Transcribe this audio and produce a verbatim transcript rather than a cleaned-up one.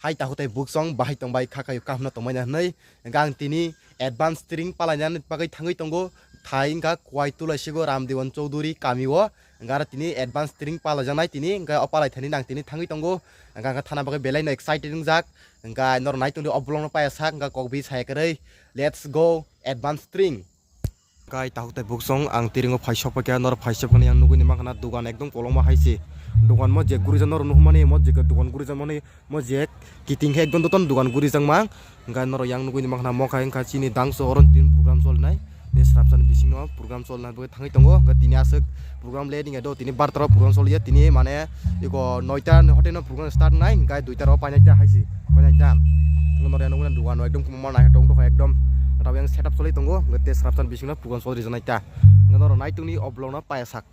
Hai takhuk tai buksong bahai tongbai kha kaio kaham no tongmani hwnwi hwnkha ang tini advance tring palainani bagwi thangwi tongo. Thai wngkha Kuai Tulaisigo Ramdewan Chowdhury kamio, hwnkha aro tini advance tring palaijaknai tini, hwnkha o palai thani nang tini thangwi tongo. Hwnkha, hwnkha thana bagwi belai no excited wngjak. Hwnkha norok nai tongdi o vlog no paiya sak, hwnkha kok bi saya kwrwi. Let's go advance tring. Kai takhuk tai buksong ang tiringo phai sokphaikha, norok phai sokphani yang nugui ni mankha na dugan ekdom kolokma hai se. Dugan mo je gurijak norok nukmani mo je dugan gurijak mani mo je kiting khe ekdom doton dugan gurijak mang. Hwnkha norok yang nugui ni mankha na mo khai wngkha chini dangso oro tini program solnai. Tei srapsani bisingno program solnai bagwi thangwi tongo. Hwnkha tini aswk program le ringya do tini barta rok program soliya tini mane iko noita ni hotel no program start nai hwnkha duita rok painai ta hai se painai ta. Norok yang nugui na dugan no ekdom kwbangma naithotok wngtokha ekdom. Rao yang setup solwi tongo. Hwnkha tei srapsani bisingno program sol rijaknai ta. Hwnkha norok nai tongdi o vlog no paiya sak.